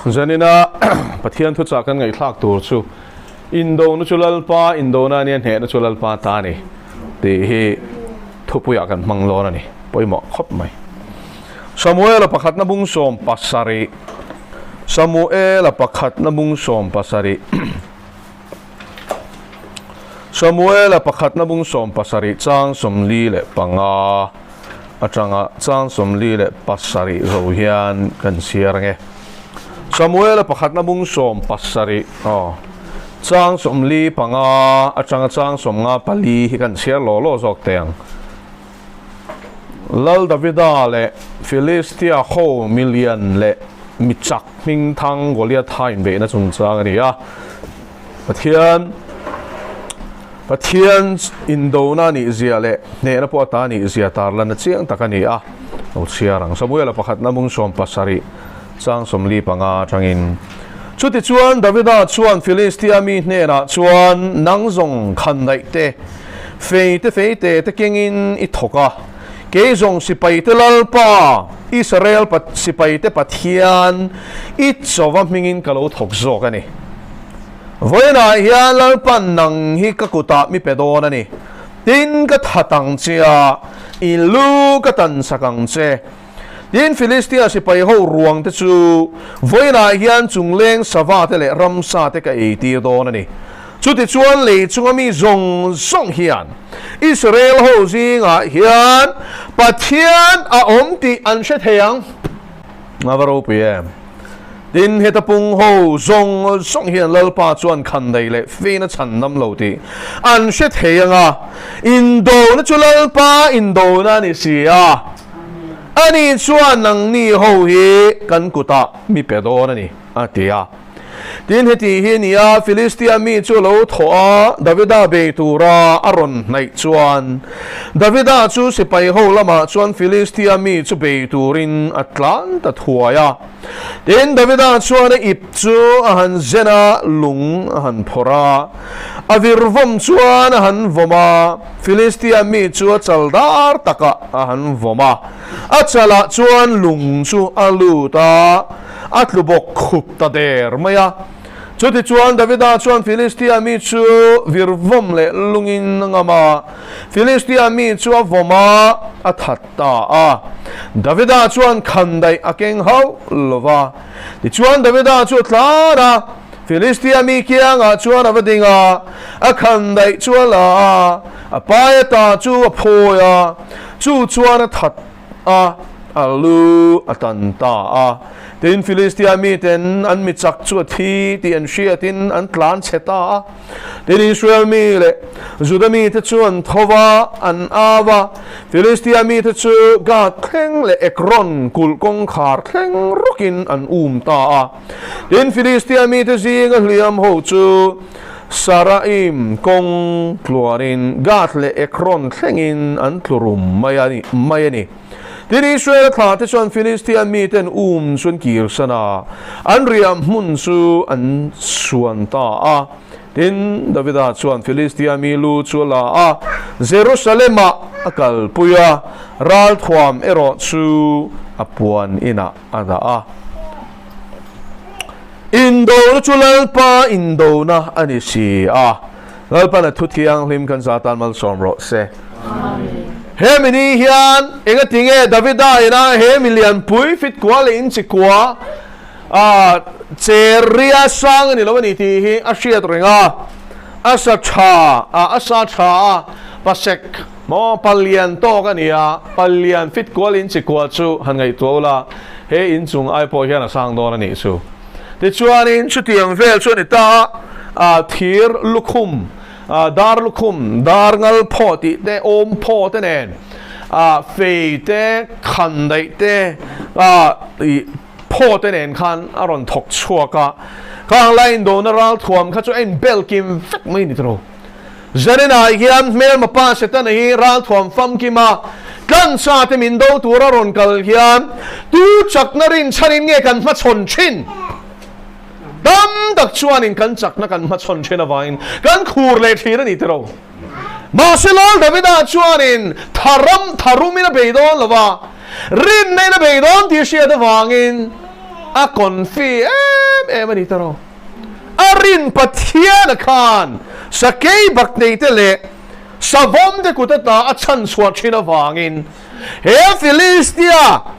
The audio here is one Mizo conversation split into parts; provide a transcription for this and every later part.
Zanina Pathian thuchah kan ngaihthlak tur chu Indona chu Lalpa, Indona ania hnehna chu Lalpa ta a ni tih hi thupuiah kan hmang dawn a ni. Pawimawh khawp mai. Samuela pakhatna bung 70 Samuela pakhatna bung 70 Samuela pakhatna bung 70 chang 45 atanga chang 47 zo hian kan chhiar ange. Samuela pakhatna bung 70 aw chang 45 atanga chang 54 hi kan chhiar law law zawk teh ang. Lal Davida leh Filistia ho milian leh mi chak hmingthang Goliatha inbeihna chungchang a ni a. Pathian Pathian indona nih zia leh hnehna pawh ata nih zia tarlan a chiang tak a ni a. Lo chhiar ang. Samuela pakhatna mung 70 chang 45 atangin. Chutichuan Davida chuan Filistia mi hnenah chuan, Nang zawng khan daih te, fei te fei te te kengin i thawk a, kei zawng sipai te Lalpa, Israel sipai te Pathian i chauva hmingin ka lo thawk zawk a ni. Vawiinah hian Lalpan nang hi ka kutah mi pe dawn a ni. Tin, ka that ang che a, i lu ka tan sak ang che. Tin, Filistia sipai ho ruang te chu vawiinah hian chungleng sava te leh ramsa te ka ei tir dawn a ni. Chutichuan lei chunga mi zawng zawng hian Israel ho zingah hian Pathian a awm tih an hre thei ang. A va ropui em! Tin, heta pung ho zawng zawng hian Lalpa chuan khandai leh feina chhan nam lo tih an hre thei ang a, indona chu Lalpa indona a ni si a. Ani chuan nangni ho hi kan kutah mi pe dawn a ni, a ti a. Tin, heti hi a ni a, Filistia mi chu a lo thawh a, Davida bei tura a rawn hnaih chuan, Davida chu sipai ho lamah chuan Filistia mi chu bei turin a tlan ta thuai a. Tin, Davida chuan a ip chu a han zen a, lung a han phawrh a, a vir vawm chuan a han vawm a. Filistia mi chu a chal dar takah a han vawm a, a chalah chuan lung chu a lut a, a tlu bawk khup ta der mai a. Chutichuan Davida chuan Filistia mi chu vir vawm leh lungin a ngam a, Filistia mi chu a vawm a, a that ta a. Davida chuan khandaih a keng hauh lo va. Tichuan Davida chu a tlan a, Filistia mi kiangah chuan a va ding a, a khandaih chu a la a, a pai ata chu a phawi a, chu chuan a that a, a lu a tan ta a. Tin, Filistia miten an mi chak chu a thi tih an hriatin an tlan chhe ta a. Tin, Israel mi leh Juda mite chu an tho va, an au va, Filistia mite chu Gath thleng leh Ekron kulh kawngkhar thleng rawkin an um ta a. Tin, Filistia mite zinga hliam ho chu Saraim kawng tluanin Gath leh Ekron thlengin an tlu rum mai a ni. Tin, Israela thlahte chuan Filistia miten um chu an kirsan a, an riah hmun chu an suan ta a. Tin, Davida chuan Filistia mi lu chu a la a, Jerusalem-ah a kalpui a, ralthuam erawh chu a puan inah a dah a. Indona chu Lalpa indona a ni si a, Lalpan a thu thianghlim kan za tan malsawm rawh se. He mi ni hian engati nge Davida ina he mi lianpui fit kua leh inchi kua a che ria sang a ni lo a ni tih hi a hriat reng a, a sa tha a, a sa tha a, pasek maw palian tawk a ni a, palian fit kua leh inchi kua chu han ngaihtuah ula. He inchung ai pawh hian a sang dawn a nih chu. Tichuanin chutiang vel chu a ni ta a, thir lukhum, dar lukhum, dar ngal phaw tih te, awm phaw te nen, fei te, khan daih te, phaw te nen khan a rawn thawk chhuak a. Khang lai indona ral thuam kha chu a inbel kim vek mai a ni tawh. Zaninah hian hmelma pa Setana hi ralthuam famkim a, tlansa te min do tura rawn kal hian tu chakna rinchhanin nge kan hmachhawn thin? Tam tak chuanin kan chakna kan hmachhawn thin avangin kan khur leh thin a ni tiro. Mahse Lal Davida chuanin tharam tharumin a bei dawn lo va, rinna in a bei dawn tih hriat avangin a confi em. em em a ni ta ro. A rin Pathiana khan sakei bakneite leh savawmte kut ata a chhanchhuah thin avangin he Filistia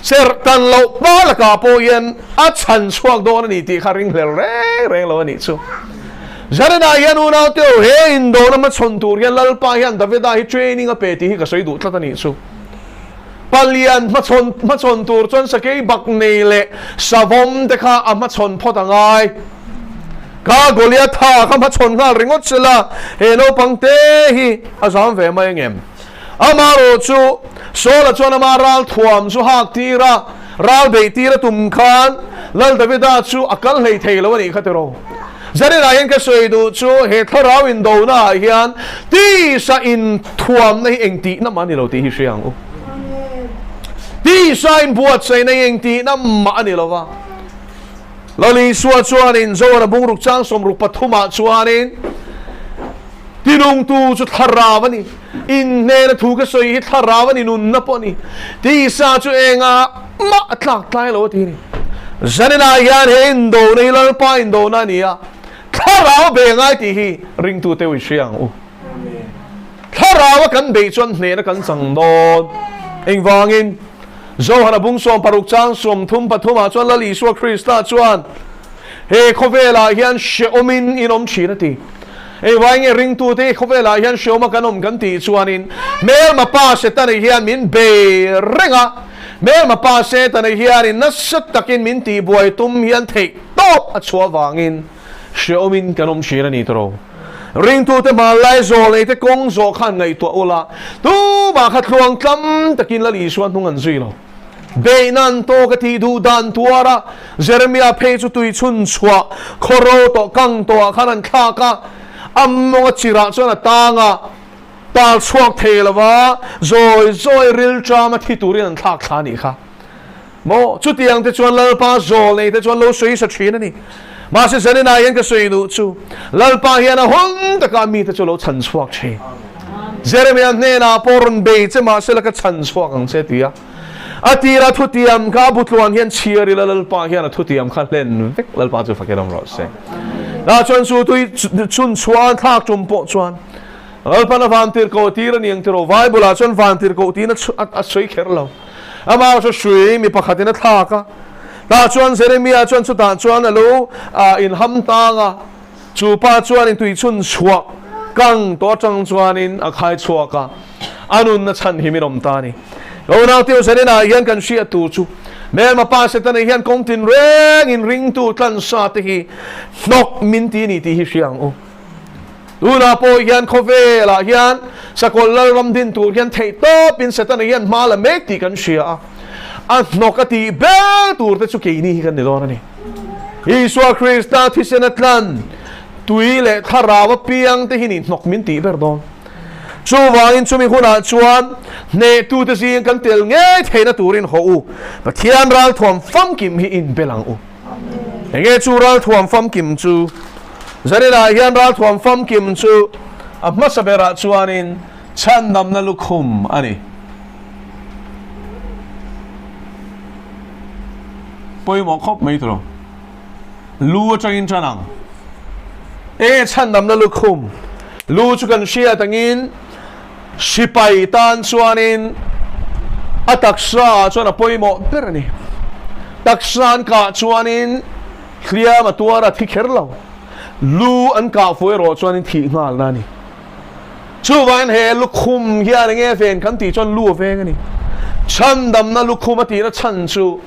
Serh tan loh pa lakah pawh hian a chhan chhuak dawn a ni tih kha ringhlel reng reng lo a nih chu. Zarinah hian unau te ho he indona hmachhawn tur hian Lalpa hian Davida hi training a pe tih hi ka sawi duh tlat a nih chu. Palian hmachhawn hmachhawn tur chuan sakei bak nei leh savawm te kha a hmachhawn phawt a ngai. Ka Goliatha kha hmachhawn nghal ringawt sela he naupang te hi a zam ve mai angem? Amaherawh chu, Saula chuan ama ral thuam chu hak tir a, ral beih tir a tum khan Lal Davida chu a kal hlei thei lo a nih kha tiraw. Zarinah hian ka sawi duh chu he thlarau indona ah hian tisa inthuamna hi engtihna mah a ni lo tih hi hria ang u. Tisa inbuatsaihna hi engtihna mah a ni lo va. Lal Isua chuanin Zohana bungruk chang 63 ah chuanin Tinungtu chu thlarau a ni. In hnena thu ka sawi hi thlarau a ni, nunna pawh a ni. Tisa chu engah mah a tlak tlai lo a ti a ni. Zaninah hian he indona hi Lalpa indona a ni a, thlarau bei a ngai tih hi ringtute u i hria ang u. Thlarau a kan beih chuan hnehna kan chang dawn. Engvangin? Johana bung 60 chang 33 ah chuan Lal Isua Krista chuan he khawvelah hian hrehawmin in awm thin a ti. Engvai nge ringtute hi khawvelah hian hrehawma kan awm kan tih chuanin hmelma pa Setana hian min bei reng a, hmelma pa Setana hianin nasa takin min tihbuai tum hian theih tawp a chhuah vangin hrehawmin kan awm thin a ni tawh. Ringtute hmanlai zawl neite kawng zawh khan ngaihtuah ula, tumah kha tluang tlam takin Lal Isua hnung an zui lo. Beihna an tawk a tih duh dan tuar a, Jeremia phei chu tui chhun chhuah khawro tawh kang tawhah khan an thlak a, a mawnga chirah chuan a tang a, tal chhuak thei lo va, zawi zawi rilṭama thi turin an thlak thla a nih kha. Maw? Chutiang te chuan Lalpa zawl nei te chuan lo sawi sa thin a ni. Mahse zaninah hian ka sawi duh chu Lalpa hian a hawng takah mite chu lo chhan chhuak thin. Jeremia hnenah pawh rawn bei che mahse la ka chhan chhuak ang che ti a. A tira thutiam kha a butluan hian chhiar ila Lalpa hian a thutiam kha hlen vek Lalpa chu fakin awm rawh se. Tah chuan chu tui chhun chhuah thlak tum pawh chuan Lalpan a vantirhkoh tir a ni ang tiraw? Bible-ah chuan vantirhkoh tiin a sawi kher lo. Amah chu hrui mi pakhatin a thlak a. Tah chuan Jeremia chuan chutah chuan a lo inham tang a. Chu pa chuanin tui chhun chhuah kang tawh atang chuanin a khai chhuak a, a nunna chhan hi min awm ta a ni. Ka unau Teo Zaninah hian kan hriat tur chu Hmelma pa Setana hian kawng tinrengin ringtu tlansa te hi hnawk min ti a ni tih hi hria ang u. Tunah pawh hian khawvelah hian sakawlh lalram din tur hian theih tawpin Setana hian hma la mek tih kan hria a, a hnawk a tih ber tur te chu keini hi kan ni dawn a ni. Isua Krista thisen a tlan, tui leh thlarau apiang te hi ni hnawk min tih ber dawn. Chuvangin chumi hunah chuan hnehtute zing kan tel ngei theihna turin haw u, Pathian ralthuam famkim hi inbel ang u. Enge chu ralthuam famkim chu? Zaninah hian ralthuam famkim chu a hmasa berah chuanin chhandamna lukhum a ni. Pawimawh khawp mai tawh. Lu atangin tan ang. Enge chhandamna lukhum? Lu chu kan hriat angin Sipai tan chuanin a taksa ah chuan a pawimawh ber a ni. Taksa an kah chuanin hliam a tuar a thi kher lo. Lu an kah fuh erawh chuanin thih nghalna a ni. Chuvangin he lukhum hian enge ven kan tih chuan lu a veng a ni. Chhandamna lukhum a tihna chhan chu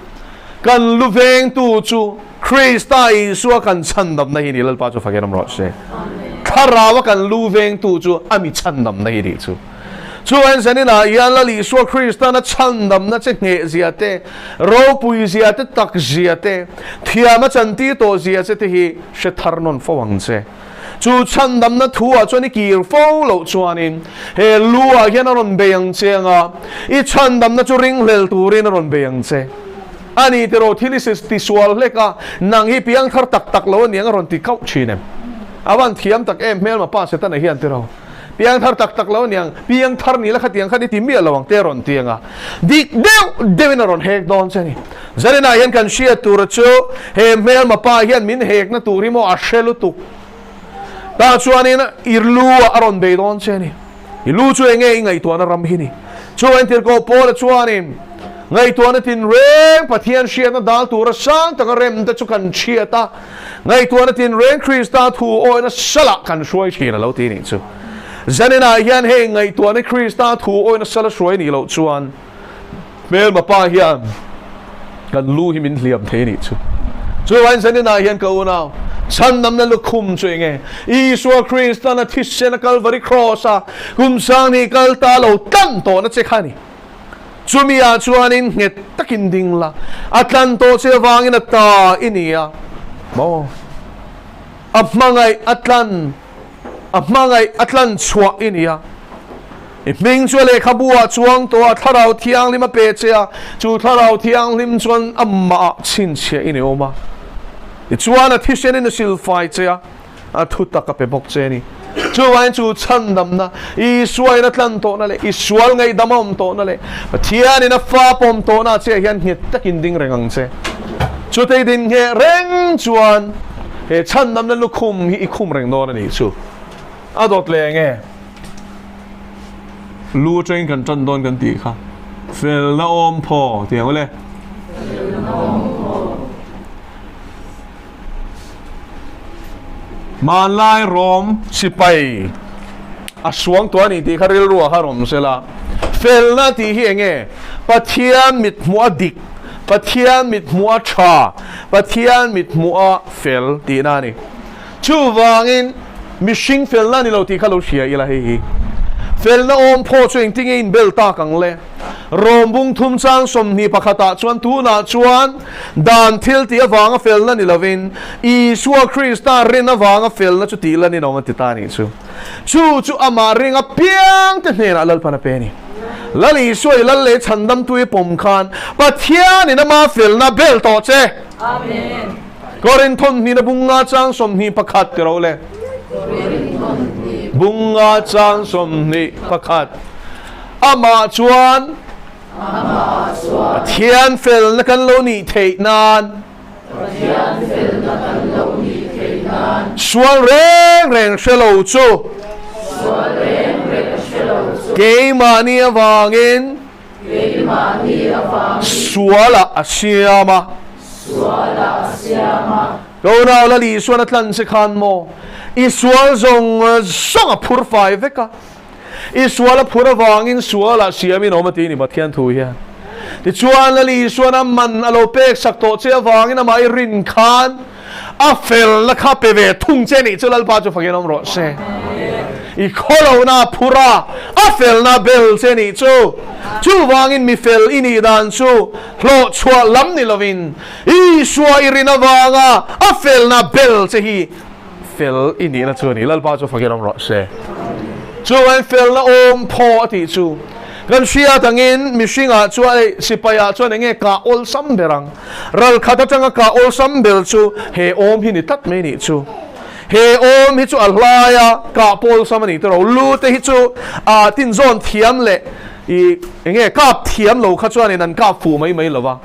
kan lu vengtu chu Krista Isua kan chhandamna hi ni Lalpa chu fakin awm rawh se. Thlarau a kan lu vengtu chu a mi chhandamna hi nih chu. Chuan zaninah hian Lal Isua Kristan a chhandamna che ngheh zia te, ropui zia te, tak zia te, thiam a chantir tawh zia che te hi hre thar nawn fo ang che. Chu chhandamna thu ah chuan i kir fo loh chuanin he lu ah hian a rawn bei ang che anga i chhandamna chu ringhlel turin a rawn bei ang che. A ni tiraw thil i ti sual hlek a, nang hi piangthar tak tak lo aniang a rawn ti kauh thin em? A van thiam tak em hmelma pa Setana hian tiraw. Piangthar tak tak lo aniang, piangthar ni la khatiang khan i ti miah lo ang te a rawn ti ang a. Dik deuh deuhin a rawn hek dawn che a ni. Zaninah hian kan hriat tura chu he hmelma pa hian min hekna tur hi maw a hre lutuk. Tah chuanin i lu ah a rawn bei dawn che a ni. I lu chu enge i ngaihtuahna ram hi ni. Chu entirkawh Paula chuanin ngaihtuahna tinreng Pathian hriatna dal tura sang taka rem te chu kan hriat a, ngaihtuahna tinreng Krista thu awihna salah kan hruai thin a lo ti nih chu. Zaninah hian hei ngaihtuahna Krista thu awihna sala hruai nih loh chuan Hmelma pa hian kan lu hi min hliam thei nih chu. Chuvain zaninah hian ka unau, chhandamna lukhum chu enge? Isua Kristan a thisen a Kalvari Kraws a kum sanghnih kal ta lo tlan tawhna che kha a ni. Chumi ah chuanin nghet takin ding la, a tlan tawh che avangin a ta i ni a maw? A hmangaih a tlan. A hmangaih a tlan chhuah i ni a. I hming chu a lehkhabu ah chuang tawh a, Thlarau Thianghlim a pe che a, chu Thlarau Thianghlim chuan amah ah chhinchhiah i ni awm a. Tichuan a thisenin a silfai che a, a thutak a pe bawk che a ni. Chuvangin chu chhandamna, Isua in a tlan tawhna leh i sual ngaihdam a awm tawhna leh Pathianin a fa pawm tawhna ah che hian nghet takin ding reng ang che. Chutei din ngheh reng chuan he chhandamna lukhum hi i khum reng dawn a nih chu. A dawt leh enge? Lu atangin kan tan dawn kan tih kha. Felna awm phaw tih ang ule. Felna awm phaw. Hmanlai Rom sipai a suang tawh a ni tih kha rilru a har awm sela. Felna tih hi enge? Pathian mithmuh a dik, Pathian mithmuh a tha, Pathian mithmuh a fel tihna a ni. Chuvangin mihring felna a ni lo tih kha lo hria ila hei hi. Felna awm phaw chu engtinge inbel tak ang le? Rom bung thum chang 21 ah chuan tunah chuan dan thil tih avanga felna ni lovin Isua Krista rin avanga felna chu tih lan in awm a ti ta a nih chu. Chu chu amah ring apiang te hnenah Lalpan a pe a ni. Lal Isua i lal leh chhandamtu i pawm khan Pathianin ama felna bel tawh che. Amen. Korinthon hnihna bunga chang 21 ti ro le. Bunga chang 21. Amah chuan Pathian felna kan lo nih theih nan sual reng reng hre lo chu keimahni avangin sualah a siam a. Ka unau Lal Isuan a tlan che khan maw i sual zawng zawng a phur fai vek a. I sual a phur avangin sualah siamin awm a ti ni Pathian thu hian. Tichuan Lal Isuan a man a lo pek sak tawh che avangin amah i rin khan a felna kha pe ve thung che nih chu Lalpa chu fakin awm rawh se. I khawlohna a phur a, a felna bel che nih chu. Chuvangin mi fel i nih dan chu hlawhchhuah lam ni lovin Isua i rin avanga a felna bel che hi Fel i nihna chu a ni. Lalpa chu fakin awm rawh se. Chuan felna awm phaw a tih chu kan hriat angin mihringah chuan ei sipaiah chuan enge kah awlsam ber ang. Ral khat atanga kah awlsam ber chu he awm hi ni tlat mai nih chu. He awm hi chu a hlaia kah pawlsam a ni tawh lo. Lu te hi chu ah tinzawn thiam leh i enge kap thiam lo kha chuanin an kap fuh mai mai lo va.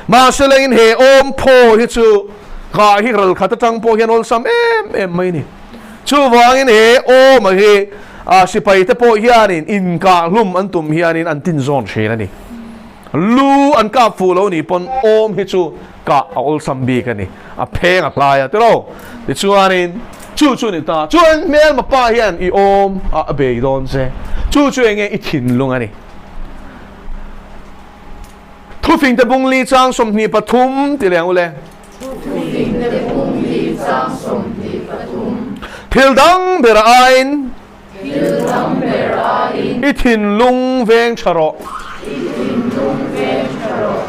Mahse lengin he awm phaw hi chu Kah hi ral khat atang pawh hian awlsam em em mai a ni. Chuvangin he awma hi sipai te pawh hianin inkah hlum an tum hianin an tin zawn thin a ni. Lu an kap fuh lo nih pawn awm hi chu kah a awlsam bik a ni. A pheng a hlai a tilo. Tichuanin chu chu ni ta. Chuan hmelma pa hian i awm a a bei dawn che. Chu chu enge i thinlung a ni. Thufingte bungli chang 23 ti leng ule. Thufingte bungli chang 23. Thil dang ber aiin. Thil dang ber aiin. I thinlung veng tha rawh. I thinlung veng tha rawh.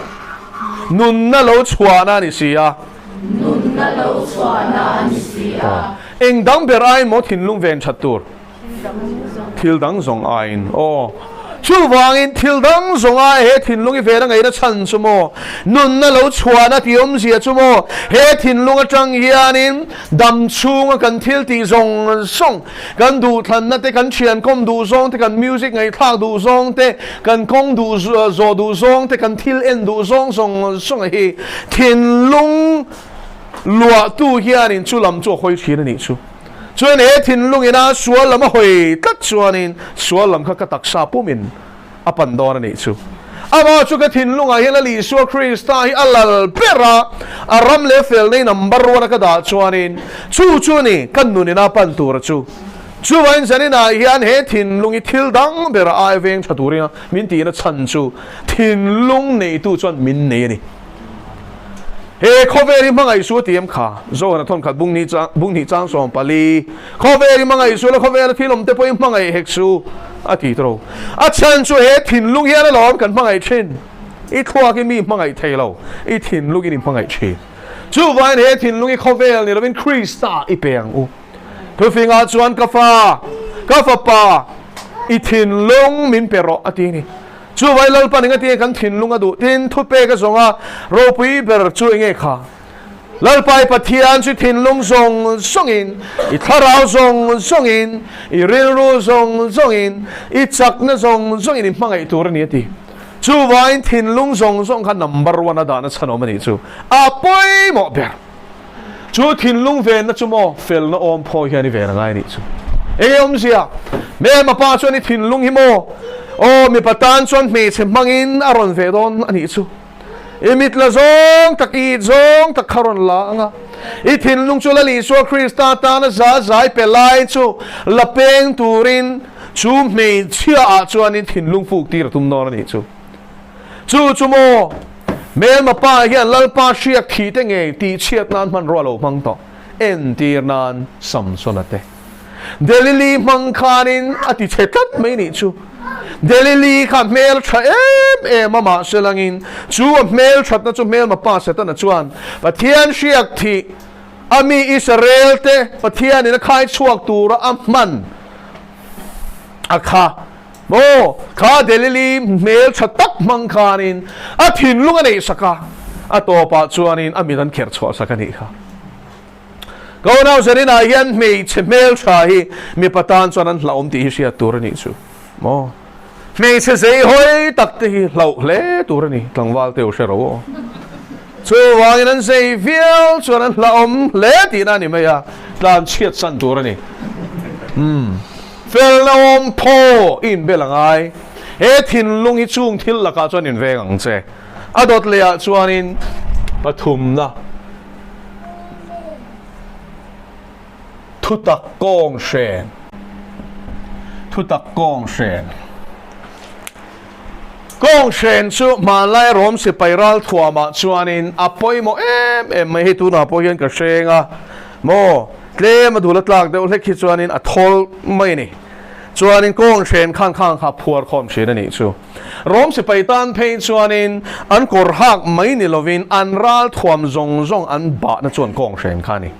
Nunna lo chhuahna a ni si a. Nunna lo chhuahna a ni si a. Eng dang ber aiin maw thinlung ven that tur? Thil dang zawng aiin aw. Chuvangin thil dang zawnga he thinlung i ven a ngaihna chhan chu maw? Nunna lo chhuahna tih awmzia chu maw? He thinlung atang hianin dam chhunga kan thil tih zawng zawng, kan duhthlanna te, kan thiankawm duh zawng te, kan music ngaihthlak duh zawng te, kan kawng duh zawh duh zawng te, kan thil en duh zawng zawng zawng hi thinlung luahtu hianin chu lam chu a hawi thin a nih chu. Chuan he thinlung ina sual lam a hawi tlat chuanin sual lam kha ka taksa pumin a pan dawn a nih chu. Amah chu ka thinlungah hian Lal Isua Krista hi a lal ber a, a ram leh felna i number one a ka dah chuanin chu chu a ni ka nun ina pan tura chu. Chuvangin zaninah hian he thinlung hi thil dang bera ai veng tha turin min tihna chhan chu thinlung neitu chuan min nei a ni. He khawvel hi hmangaih su a ti em kha? Zohana thawnkhat bunghnih chang 14, Khawvel hi hmangaih su la, khawvela thil awm te pawhin hmangaih hek su a ti tawh. A chhan chu he thinlung hian alawm kan hmangaih thin. I thluak in mi hmangaih thei lo, i thinlung in i hmangaih thin. Chuvangin he thinlung hi khawvel ni lovin Krista i pe ang u. Thufingah chuan ka fa, ka fapa, i thinlung min pe rawh a ti a ni. Chuvai Lalpa ning atinge kan thinlung a duh tin thupek a zawng a, ropui ber chu enge kha? Lalpa i Pathian chu i thinlung zawng zawngin, i thlarau zawng zawngin, i rilru zawng zawngin, i chakna zawng zawngin i hmangaih tur a ni a ti. Chuvaiin thinlung zawng zawng kha number one a dahna chhanawm a nih chu a pawimawh ber. Chu thinlung venna chu maw felna awm phaw hian i ven a ngai nih chu. Enge awmzia? Mema pa chuan i thinlung hi maw aw mipa tan chuan hmeichhe hmangin a rawn ve dawn a nih chu. I mit la zawng tak, i it zawng tak kha rawn la ang a. I thinlung chu Lal Isua Krista tana za zai pe lai chu la peng turin chu hmeichhia ah chuanin thinlung fuk tir a tum dawn a nih chu. Chu chu maw, hmelma pa hian Lalpa hriak thih te ngei tih chhiat nan hmanrua lo hmang tawh, entir nan Samsona te. Delili hmang khanin a ti chhe tlat mai nih chu. Delili kha hmel tha em em a mahse langin chu a hmel thatna chu hmelma pa Setana chuan Pathian hriak thih a mi Israel te Pathianin a khai chhuak tura a hman a kha. Maw, kha Delili hmel tha tak hmang khanin a thinlung a neih sak a, a tawpah chuanin a mit an kherh chhuah sak a nih kha. Ka unau Zarina hian hmeichhe hmel tha hi mipa tan chuan an hlauhawm tih hi hriat tur a nih chu. Maw, hmeichhe zei hawi tak te hi hlauh hle tur a ni, tlangval te u hre ro aw. Chuvangin an zei viau chuan an hlauhawm hle tihna a ni mai a, tlan chhiat san tur a ni. Umm. Felna awm thaw i inbel a ngai. He thinlung hi chung thil lakah chuan inveng ang che. A dawt lehah chuanin pathumna thutak kawng hren, thutak kawng hren. Kawng hren chu hmanlai Rom sipai ral thuamah chuanin a pawimawh em em mai. Hei tunah pawh hian ka hreng a maw? Tlem a dul a tlak deuh hlek hi chuanin a thawl mai a ni. Chuanin kawng hren khan khang kha phuar khawm thin a nih chu. Rom sipai tan phei chuanin an kawr hak mai ni lovin an ral thuam zawng zawng an bahna chuan kawng hren kha a ni.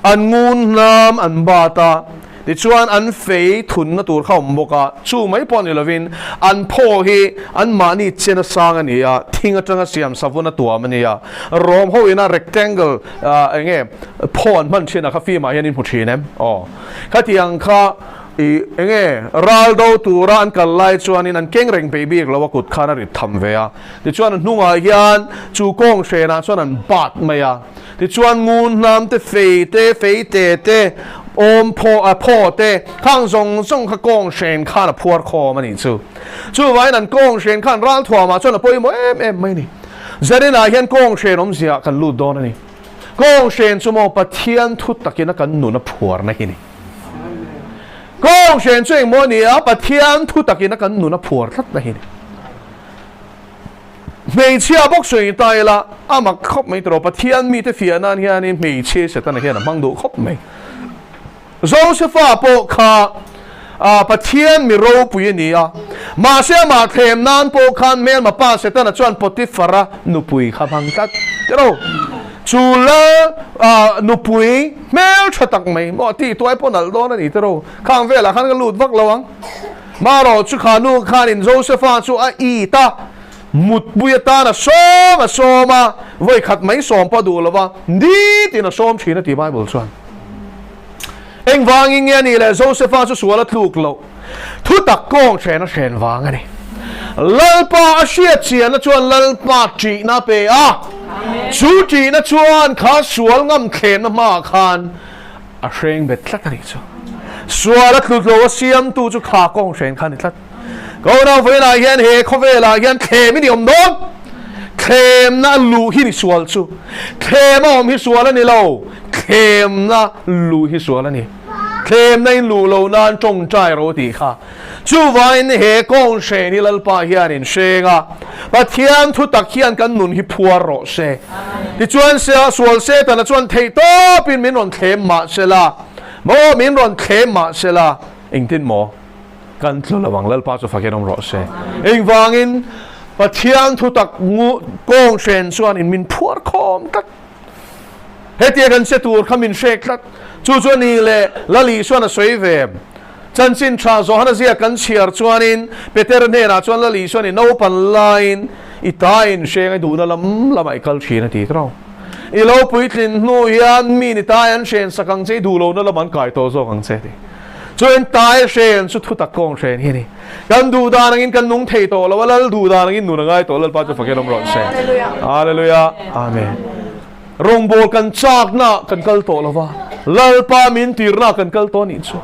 An ngun hnam an bat a, tichuan an fei thunna tur kha awm bawk a, chu mai pawh ni lovin an phaw hi anmahni chen a sang a ni a, thing atanga siam savun a tuam a ni a. Rom ho ina rectangle eng nge phaw an hman thin a kha film ah hian in hmu thin em? Aw. Khatiang kha i eng nge ral do tura an kal lai chuanin an keng reng peih bik lo a kut khan a rit tham ve a. Tichuan a hnungah hian chu kawng hrenah chuan an bat mai a. Tichuan ngun hnam te, fei te, fei te te, awm phaw a phaw te khang zawng zawng kha kawng hren khan a phuar khawm a nih chu. Chuvangin an kawng hren khan ral thuamah chuan a pawimawh em em mai a ni. Zarinah hian kawng hren awmzia kan lut dawn a ni. Kawng hren chu maw Pathian thu takin a kan nun a phuarna hi ni. Kawng hren chu engmaw a ni a, Pathian thu takin a kan nun a phuar tlatna hi ni. Hmeichhia bawk sawi ta ila a mak khawp mai tawh Pathian mite fiah nan hianin hmeichhia Setana hian a hmang duh khawp mai. Josefa pawh kha Pathian mi ropui a ni a, mahse amah thlem nan pawh khan hmelma pa Setana chuan Potifara nupui kha hmang tlat tiro. Chu lal nupui hmel tha tak mai maw tih tuai pawh nalh dawn a ni tiro. Khang velah khan ka lut vak lo ang. Marawh chu kha nu khanin Josefa chu a it a, mutpui atan a sawm a sawm a, vawi khat mai sawm pawh a duh lo va, nitin a sawm thin a ti Bible chuan. Engvangin nge a nih le Josefa chu sual a tluk loh? Thutak kawng hren a hren vang a ni. Lalpa a hriat chianna chuan Lalpa ṭihna a pe a, chu ṭihna chuan kha sual ngam thlenna hmaah khan a hreng bet tlat a nih chu. Sual a tlut lo a siamtu chu kha kawng hren kha a ni tlat. Ka unau vawiinah hian he khawvelah hian thlem i ni awm dawn. Thlemna a luh hi ni sual chu. Thlem a awm hi sual a ni lo. Thlemna luh hi sual a ni. Thlemna in luh lo nan tawngtai ro tih kha. Chuvangin he kawng hren hi Lalpa hian in hreng a, Pathian thu tak hian kan nun hi phuar rawh se. Tichuan sual Setana chuan theih tawpin min rawn thlem mah sela, maw min rawn thlem mah sela, engtin maw kan tlu lo ang, Lalpa chu fakin awm rawh se. Engvangin Pathian thu tak kawng hren chuan in min phuar khawm tlat. Hetia kan che tur kha min hrek tlat. Chu chu a ni le, Lali chuan a sawi ve. Chanchin tha Johana zia kan chhiar chuanin Petera hnenah chuan Lali chuan i naupan laiin i tain hreng i duhna lam lamah i kal thin a ti tawh. I lo puitlin hnu hian mi ni tai an hren sak ang che, i duh lohna lam an kai tawh zawk ang che a ti. Chuan tai hren chu thutak kawng hren hi a ni. Kan duh dan angin kan nung thei tawh lo a, Lal duh dan angin nun a ngai tawh, Lalpa chu fakin awm rawh se. Hallelujah. Amen. Rawngbâwl kan châkna kan kal tawh lo va, Lalpa min tirna kan kal tawh nih chu.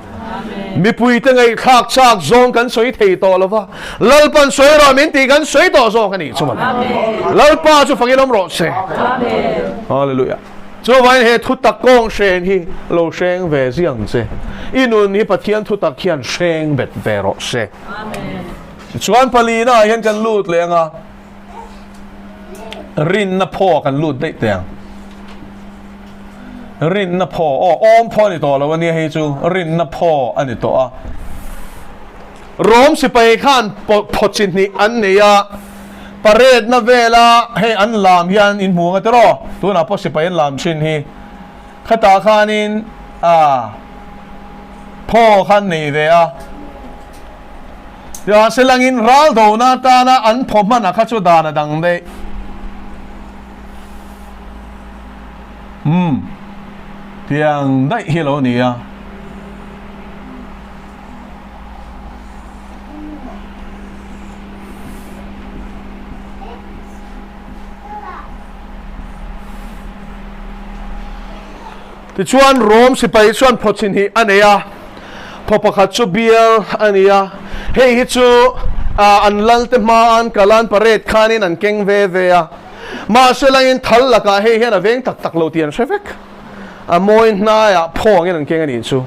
Mipuite ngaihthlâk châk zawng kan sawi thei tawh lo va, Lalpa'n sawi rawh min tih kan sawi tawh zawk a nih chu mawle. Lalpa chu fakin awm rawh se. Hallelujah. Chuvangin he thutak kawng hreng hi lo hreng ve ziang che. I nun hi Pathian thutak hian hreng bet ve rawh se. Tichuan palina ah hian kan lut leh anga rinna phaw kan lut daih teh ang. Rinna phaw, aw awm phaw a ni tawh lo ania hei chu rinna phaw a ni tawh a. Rom sipai khan phaw chi hnih an nei a. Parade na vela hei an lam hian in hmu anga tiraw? Tunah pawh sipai an lam thin hi. Khatah khanin a phaw khan nei ve a. Mahse langin ral dona atana an phaw hman a kha chu dan a dang daih. Umm tiang daih hi lo ni a. Tichuan Rom sipai chuan phawchhin hi a nei a, phaw pakhat chu bial a ni a, hei hi chu an lalte hma an kal a, an parade khanin an keng ve ve a, mahse langin thal lakah hei hian a veng tak tak lo tih an hre vek. A mawi hnaiah phaw angin an keng a nih chu.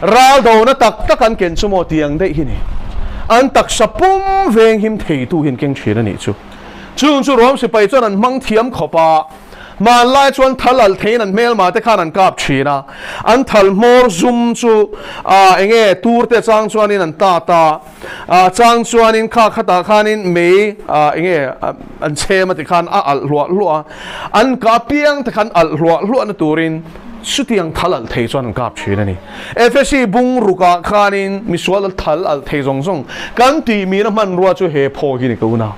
Ral dona tak tak an ken chu maw tih ang daih hi ni. An taksa pum veng him theitu hi an keng thin a nih chu. Chung chu Rom sipai chuan an hmang thiam khawp a, hmanlai chuan thal alh theiin an hmelma te khan an kap thin a, an thal hmawr zum chu eng nge tur te chang chuanin an tat a, A chang chuanin kha khatah khanin mei eng nge an chhem a ti khan a alh hluah hluah a, an kah piang te khan alh hluah hluah na turin chutiang thal alh thei chuan an kap thin a ni. Efesi bung rukah khanin misual thal alh thei zawng zawng kan tih mina hmanrua chu he phaw hi ni ka unau.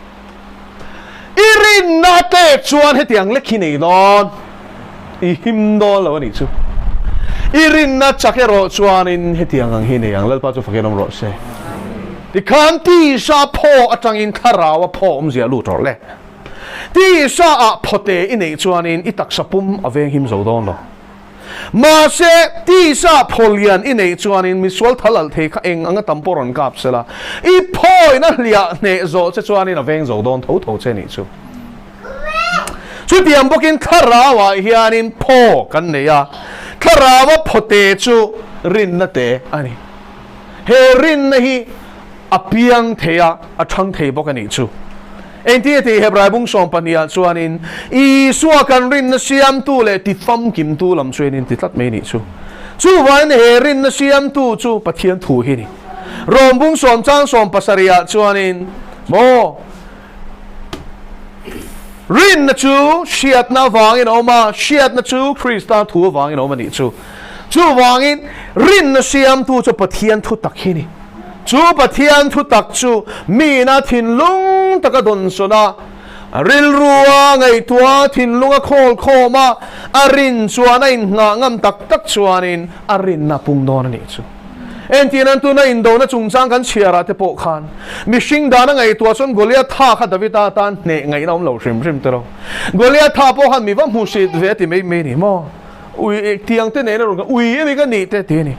I rinna tek chuan hetiang lek hi nei dawn, i him dawn lo a nih chu. I rinna chak erawh chuanin hetiang ang hi nei ang, Lalpa chu fakin awm rawh se. Tikhan tisa phaw atangin thlarau a phaw awmzia a lut rawh le. Tisa ah phawte i neih chuanin i taksa pum a veng him zo dawn lo. Mahse, tisa phawlian i neih chuanin misual thal alh thei kha eng anga tam pawh rawn kap sela, i phawin a hliah hneh zawh che chuanin a veng zo dawn tho tho che nih chu. Chutiang bawkin thlarauah hianin phaw kan nei a, thlaraua phawte chu rinna te a ni. He rinna hi a piang thei a, a thang thei bawk a nih chu. Engtin a tih Hebrai bung 12 ah chuanin, Isua kan rinna siamtu leh ti famkimtu lam chu en in ti tlat mai a nih chu. Chuvangin he rinna siamtu chu Pathian thu hi a ni. Rom bung sawm chang 17 ah chuanin, Maw? Rinna chu hriatna avangin a awm a, hriatna chu Krista thu avangin a awm a nih chu. Chuvangin rinna siamtu chu Pathian thu tak hi a ni. Chu Pathian thutak chu miin a thinlung taka dawnsawn a, rilrua ngaihtuah thinlunga khawl khawm a, a rin chuan a inngah ngam tak tak chuanin a rinna pung dawn a nih chu. Entirnan tuna indona chungchang kan chhiarah te pawh khan mihring dana ngaihtuah chuan Goliatha kha Davida tan hneh ngaihna awm lo hrim hrim tero. Goliatha pawh khan mi va hmuhsit ve a ti mai mai a ni maw? Ui tiang te nena rawn ui emi ka nih te ti a ni.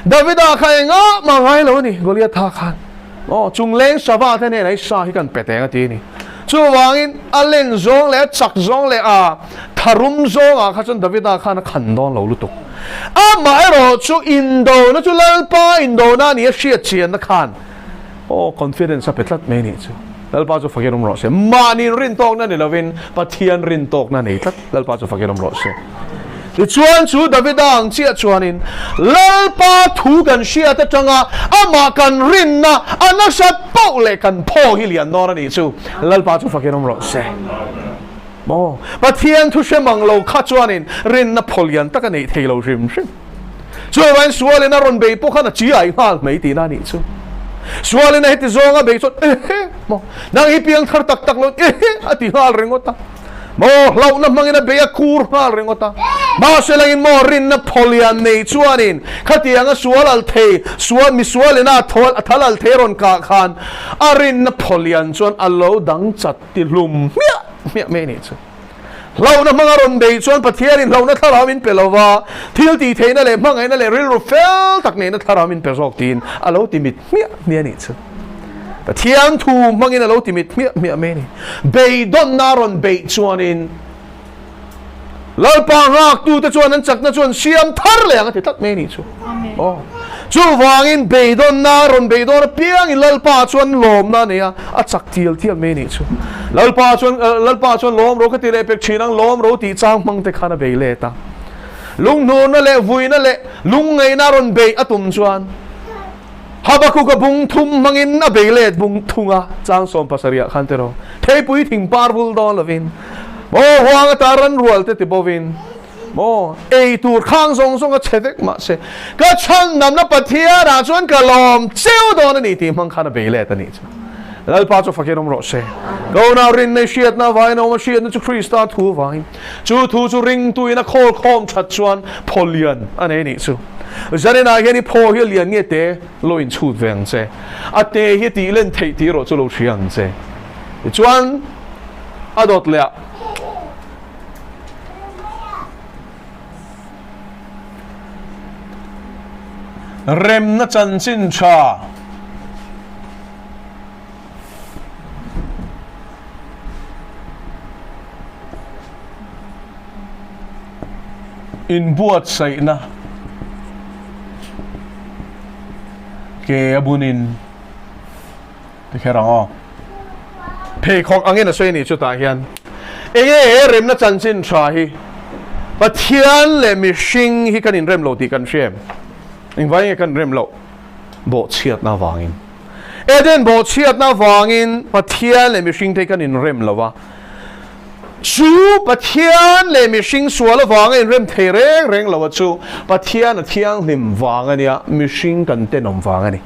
Davida kha engah mah ngai lo a ni Goliatha khan. Aw chungleng sava te nena i sa hi kan pe teng a ti a ni. Chuvangin a len zawng leh a chak zawng leh a tharum zawngah kha chuan Davida khan a khan dawn lo lutuk. Amaherawh chu indona chu Lalpa indona a ni a hriat chianna khan aw confidence a pe tlat mai a nih chu. Lalpa chu fakin awm rawh se. Mahni rintawkna ni lovin Pathian rintawkna nei tlat Lalpa chu fakin awm rawh se. Tichuan chu Davida ang chiah chuanin Lalpa thu kan hriat atanga amah kan rinna a nasat poh leh kan phaw hi lian dawn a nih chu. Lalpa chu fakin awm rawh se. Maw? Pathian thu hre mang lo kha chuanin rinna phaw lian tak a neih thei lo hrim hrim. Chuavangin sualin a rawn bei pawh khan a chi ai nghal mai tihna a nih chu. Sualin a heti zawng a bei chuan ehe maw nang hi piang thar tak tak lo ehe a ti nghal ringawt a. Maw hlauhna hmangin a bei a kur nghal ringawt a. Mahse langin maw rinna phaw lian nei chuanin khatianga sual al thei sual mi sualin a a thal al thei a rawn kah khan a rinna phaw lian chuan a lo dang chat ti hlum hmiah hmiah mai a nih chu. Hlauhna hmanga rawn bei chuan Pathianin hlauhna thlarau min pe lo va, thil tih theihna leh hmangaihna leh rilru fel tak neihna thlarau min pe zawk tiin a lo ti mit hmiah hmiah a nih chu. Pathian thu hmangin a lo ti mit hmiah hmiah mai a ni. Beidawnna a rawn beih chuanin Lalpa nghaktute chuan an chakna chuan siam thar leh ang a ti tlat mai a nih chu. Aw. Chuvangin beidawnna rawn beidawn apiangin Lalpa chuan lawmna a nei a, a chak tial tial mai a nih chu. Lalpa chuan Lalpa chuan lawm ro ka ti leh pek thin ang, lawm ro tih chang hmang te khan a bei let a. Lunghnurna leh vuina leh lungngaihna rawn beih a tum chuan Habakuka bung thum hmangin a bei let bung thung a, chang 70 ah khan tiraw theipui thing par vul dawn lovin maw huang ata ran rual te ti bovin maw ei tur khang zawng zawng a chhe vek mahse ka chhan namna Pathian ah chuan ka lawm cheu dawn a ni tih hmang khan a bei let a nih chu. Lalpa chu fakin awm rawh se. Ka unau rinna i hriatna avangin a awm a, hriatna chu Krista thu avangin. Chu thu chu ringtuin a khawl khawm that chuan phaw lian a nei a nih chu. Zaninah hian i phaw hi a lian nge te lo inchhut ve ang che. A te hi tih len theih tih erawh chu lo hria ang che. Tichuan a dawt leh ah. Remna chanchin tha. Inbuatsaihna ke a bunin ti kher ang aw. Pheikhawk angin a sawi a nih chutah hian enge he remna chanchin tha hi Pathian leh mihring hi kan inrem lo tih kan hria em? Engvai nge kan rem loh? Bawhchhiatna avangin. Eden bawhchhiatna avangin Pathian leh mihringte hi kan inrem lo a. Chu Pathian leh mihring sual avanga inrem thei reng reng lo a chu Pathian a thianghlim vang a nia, mihring kan tenawm vang a ni.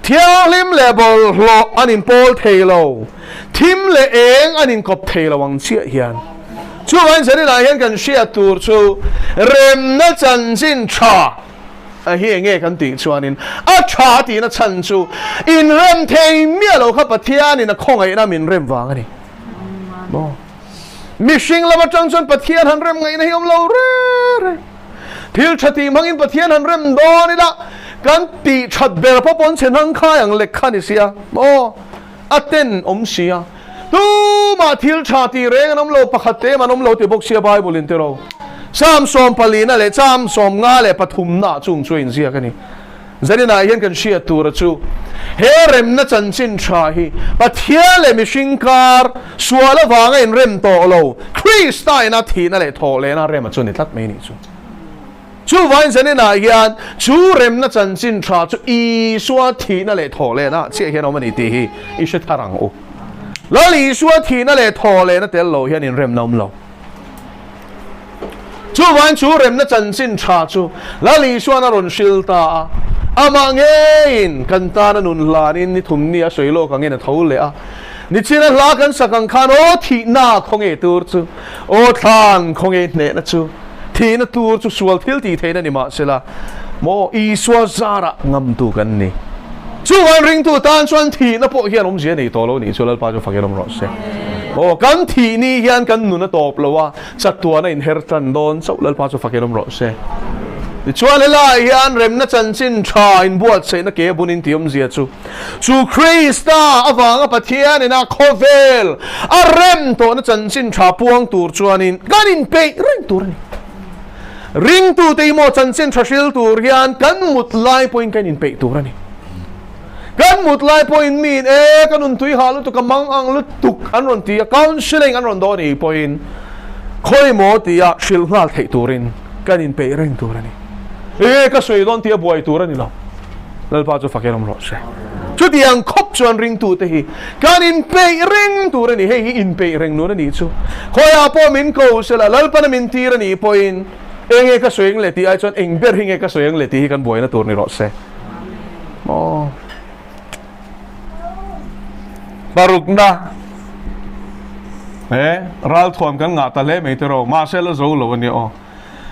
Thianghlim leh bawlhhlawh an inpawl thei lo, thim leh eng an inkawp thei lo ang chiah hian. Chuvangin Zaninah hian kan hriat tur chu remna chanchin tha a hi enge kan tih chuanin a tha tihna chhan chu inrem thei miah lo kha Pathianin a khawngaihna min rem vang a ni. Maw? Mihring lam atang chuan Pathian han rem ngaihna hi awm lo reng reng. Thil tha tih hmangin Pathian han rem dawn ila kan tih that ber pawh pawn chhe hnang khai ang lek kha ni sia. Maw? A ten awm sia. Tumah thil tha tih reng an awm lo, pakhat te em an awm lo ti bawk sia Bible in tiraw. Psalm 14 leh Psalm 53 ah chung chu a inziak a ni. Zaninah hian kan hriat tura chu he remna chanchin tha hi Pathian leh mihring kar sual avanga inrem tawh lo, Krista ina thihna leh thawh lehna rema chu a ni tlat mai nih chu. Chuvangin zaninah hian chu remna chanchin tha chu Isua thihna leh thawh lehna chiah hian awm a ni tih hi i hre thar ang u. Lal Isua thihna leh thawh lehna tel lo hian inremna awm lo. Chuvangin chu remna chanchin tha chu Lal Isuan a rawn hril ta a. Amah ngeiin kan tana nun hlanin ni thum ni a sawi lawk angin a tho leh a. Nichina hla kan sak ang khan aw thihna khawnge tur chu, aw thlan khawnge hnehna chu, thihna tur chu sual thil tih theihna ni mahsela maw Isua zarah ngamtu kan ni. Chuvan ringtu tan chuan thihna pawh hian awmzia nei tawh lo nih chu Lalpa chu fakin awm rawh se. Aw kan thih ni hian kan nun a tawp lo a, chatuan a inher tan dawn chauh Lalpa chu fakin awm rawh se. Tichuan helaiah hian remna chanchin tha inbuatsaihna ke bunin tih awmzia chu Chu Krista avanga Pathianin a khawvel a rem tawhna chanchin tha puang tur chuanin kan inpeih reng tur a ni. Ringtute hi maw chanchin tha hril tur hian kan mut lai pawhin kan inpeih tur a ni. Kan mut lai pawhin miin e ka nun tui hah lutuk a mang ang lutuk an rawn ti a, counselling an rawn dawn anih pawhin khawi maw tia hrilh nghal theih turin kan inpeih reng tur a ni. E ka sawi dawn tia buai tur a ni lo. Lalpa chu fakin awm rawh se. Chutiang khawp chuan ringtute hi kan inpeih reng tur a ni. Hei hi inpeih reng nun a nih chu. Khawiah pawh min ko sela, Lalpana min tir a nih pawhin eng nge ka sawi ang le tih ai chuan eng ber hi nge ka sawi ang le tih hi kan buaina tur ni rawh se. Maw? Parukna he ralthuam kan ngah ta hle mai tiraw, mahse la zo lo a nia aw.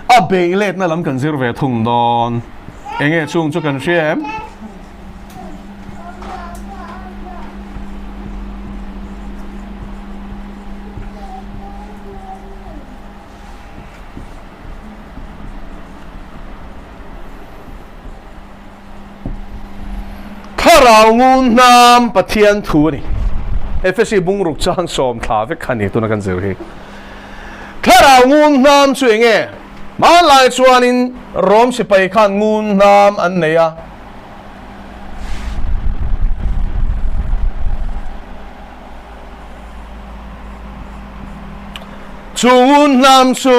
A beih letna lam kan zir ve thung dawn. Enge chung chu kan hria em? Thlarau ngun hnam Pathian thu a ni. Efesi bungruk chang sawm thla vek kha a ni tuna kan zir hi. Thlarau ngun hnam chu eng nge? Hmanlai chuanin Rom sipai khan ngun hnam an nei a. Chu ngun hnam chu